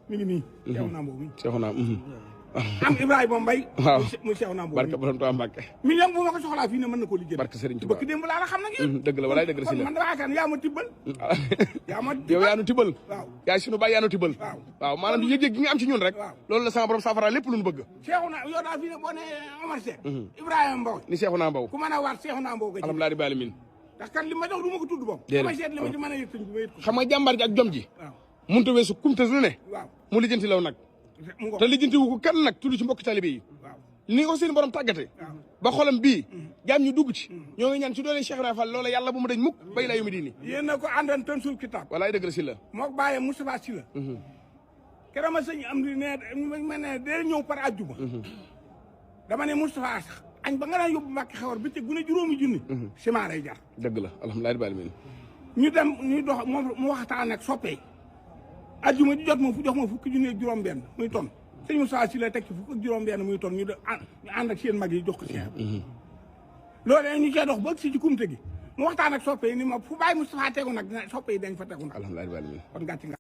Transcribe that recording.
mi ngi nii Cheikhouna Mbow mi Cheikhouna am Ibrahima Mbaye waaw mu Cheikhouna Mbow barke borom Tuubaa Mbàkke million bu ma ko soxlaa fii ne mën na koo liggéey barke Serigne Touba bëgg démb laa la xam nag dëgg la walaay dëgg la si la man dama yaakaar yaa ma tibbal yow yaa nu tibbal waaw yaay sunu baay yaa nu tibbal waaw maanaam yëg-yëg gi nga am ci ñun rek loolu la sama borom safara lépp lu nu bëgg Cheikhouna yow daal fii ne boo ne Omar Seck Ibrahima Mbow ni Cheikhouna Mbow ku mën a waat Cheikhouna Mbow ga alhamdulilah rabbil alamin ndax kan li ma jox du ma ko tudd bopp damay seet li ma ci mën a yëg sëñ bi ma yëg ko xam nga jàmbaar ji ak jom ji waaw mënut a weesu kumte lu ne waaw mu lijjanti law nag te lijjanti wu ko kenn nag tudd ci mbokk talibé yi ni ko seen borom tàggate ba xolam bii jaam ñu dugg ci ñoo ngi ñaan ci doole Cheikh Ibrahima Fall loola yàlla bu mu dañ mukk bay laa yu mi diini yéen na ko àndoon tën sul kitaab walaay dëgg la si la moo bàyyee Moustapha Sy la keroog ma sëñ am di ne ma ne dee ñëw par àjjuma dama ne Moustapha sax añ ba nga daan yóbbu Mbàkke Xewar bi te gune juróomi junni ciment lay jar dëgg la alhamdulilah rabbil alamin ñu dem ñu dox moom mu waxtaan ak soppee àjjuma di jot moom fu jox ma fukki junni ak juróom benn muy ton sëñ Moustapha Sy la teg ci fukk ak juróom benn muy ton ñu ànd ak seen mag yi jox ko Cheikh loolu ñu cee dox ba si ci kumte gi mu waxtaan ak soppe yi ni ma fu bàyyi Moustapha tegu nag dina soppe yi dañ fa tegu nag alhamdulilah rabbil alamin kon gàcce nga